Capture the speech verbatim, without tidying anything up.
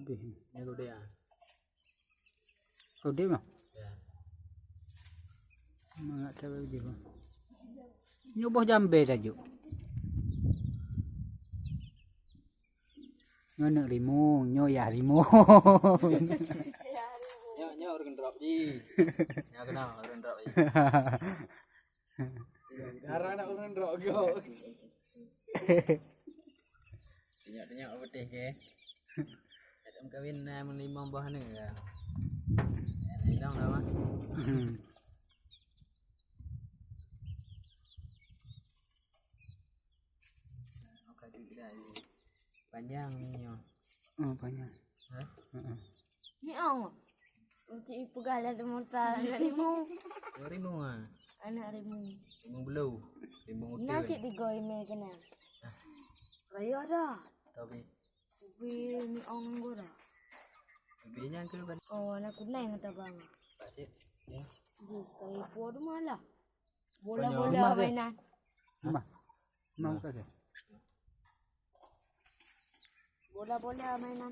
Ni gede ah. Gede mah. Ya. Mangat cabe gede mah. Nyoe boh jambe tajok. Nyoe neuk rimueng, nyoe yah rimueng. Nyoe, nyoe ureueng drop ji. Nyoe kenal ureueng drop ji. Gara anak ureueng drop go. Tengok-tengok putih ke. Kawin na limong boh ni ya. Hilang dah mah. Panjang ni nyoh. Oh, panjang. Hah? Heeh. Ni ong. Uci peugah lah teumota anak rimueng. Dua ribu ah. Anak rimueng. Rimueng belu. Rimueng uteuen. Nah, cit tiga ime kena. Raya dah. Tapi Ubi ni ong gura. Ubi nyan ke ban? Oh, anak kunai ngata bang. Pak cit. Ya. Ji, kai po tu malah. Bola-bola mainan. Mah. Mah ka ke. Bola-bola mainan.